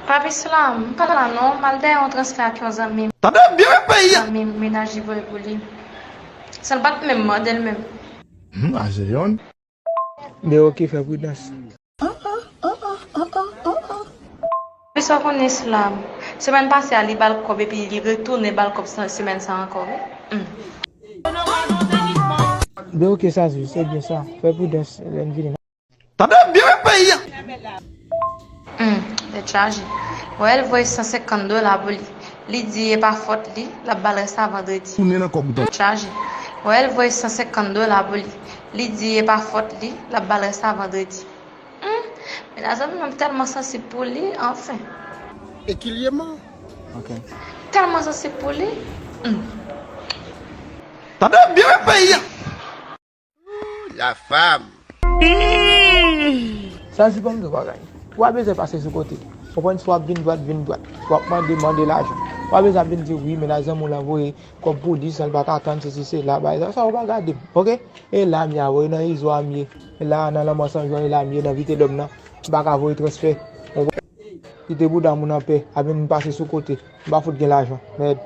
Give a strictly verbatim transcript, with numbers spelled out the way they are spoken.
Papi Slam, m pa la non, m al dèyè yon transfè ak yon zanmi m. Tande byen, peyi a! Zanmi m, mennaj li voye pou li. San l pa t menm mande l menm. Hmm, a se yonn. Men oke, fè pridans. Papi, sa w konnen Slam. Semèn pase a, li ba l kòb epi li retounen ba l kòb sa, semèn sa ankò, wi. Hmm. Men oke, sa se, se byen sa. Fè pridans, lè n vini. Tande byen, peyi a! Hmm, tèt chaje. Wè, l voye san senkant dola pou li. Li di e pa fòt li, l ap ba l rès la vandredi. Tounen nan kòb ou tande. Tèt chaje. Wè, l voye san senkant dola pou li. Li di e pa fòt li, l ap ba l rès la vandredi. Hmm, men la zanmi m tèlman sansib pou li, anfen. Ekilyeman. Ok. Tèlman sansib pou li. Hmm. Tande byen, peyi a! La femme. Sa se pa m gen bagay. Ou pa bezwen pase sou kote. Konprann, si w ap vin dwat, vin dwat. Si w ap mande, mande lajan. Ou pa bezwen ap vin di, wi, men la zanmi w lan voye kòb pou li, san l pa ka tann, sesi, sela, bagay sa, sa ou pa gade m, oke? E la m ye, a, wi, nan izo a m ye. E la, nan lanmò san jwa, e la m ye, nan Vitelòm nan. M pa ka voye transfè. Kite bouda moun anpè, ap vin pase sou kote. M pa fout gen lajan. Mèd.